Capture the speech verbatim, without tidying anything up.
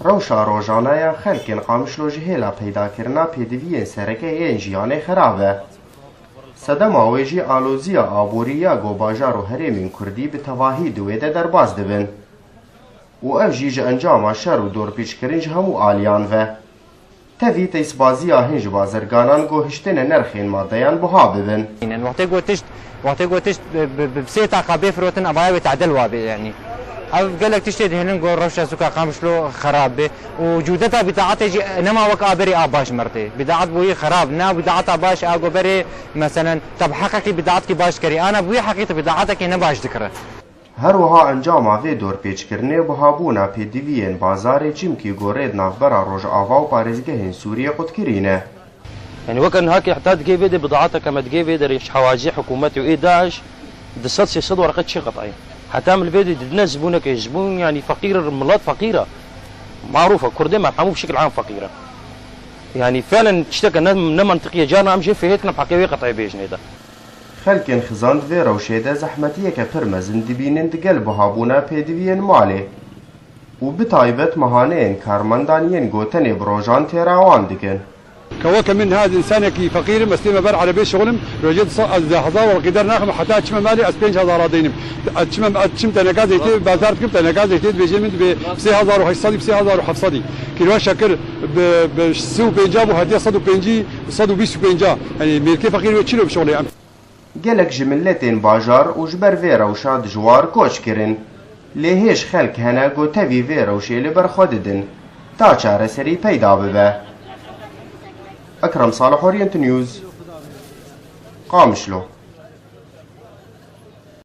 Rewşa rojane ya xelkên Qamişlo ji hêla peydakirina pêdiviyên sereke yên jiyanê xerab e. Sedema wê jî aloziya aborî ya ku bajar û herêmên kurdî bi tevahî di wê de derbas dibin. Û ev jî ji encama şer û dorpêçkirin ji hemû aliyan ve. Tevî têsbaziya hin ji bazirganan ku hiştine nirxên madeyan buha bibin. Wextê ku tişt, wextê ku tişt bi, bi, bi sê taqa bê firotin, avaya wê tadil wa bê, yanî. Ev gelek tiştê dihêlin ku rewşa sûka Qamişlo xerab bê û cûdeta bîdaetê jî nema wek a berê a baş mertê. Bîdaet bûyî xerab, na bîdaeta baş a ku berê, meselen, te bi heqekî bîdaetkî baş dikerî, ana bûyî heqî te bîdaetekî ne baş dikire. Her wiha encama vê dorpêçkirinê buhabûna pêdiviyên bazarê, çimkî gorê di navbera Rojava û parêzgehên Sûriyê qutkirî ne. Yanî weke niha kê heta digê vê de bidaeteke me digê vê derê ji hewacê hikûmetê û ê DAIŞ du sed sê sed wereqe çê qetayî. Heta em li vê de didine zibûneke, zibûn yanî feqîr e, milet feqîr e. Marûf e, kurdê me hemû bi şekil am feqîr e. Yanî felen tişteke ne, ne mentiqî ye, carna em jê fêhê dikin, em heqê wê qetayê bêjinê de. Xelkên xizan di vê rewşê de zehmetiyeke pir mezin dibînin digel buhabûna pêdiviyên malê û bi taybet mehaneyên karmendan yên gotenê bi rojan têra wan dikin. Ke weke min niha ez însanekî feqîr im, ez tême ber erebê şixulim, rojê di se-, ez di hezar werqî dernaxim, heta çime malê ez pênc hezar radeynim. Ez çime, ez çim teneka zeytê bazar dikim, teneka zeytê dibêje min dibê sê hezar û heşt sedî, sê hezar û heft sedî. Kîloya şekir bi, bi sê û pênca bû, hetiye sed û pêncî, sed û bîst û pênca. Yanî mêrkê feqîr wê çilo bişixulê em. Gelek ji miletên bajar û ji ber vê rewşa dijwar koç kirin. Lê hêj xelk hene ku tevî vê rewşê li ber xwe didin, ta çareserî peyda bibe. Ekrem Salih, Orient News, Qamişlo.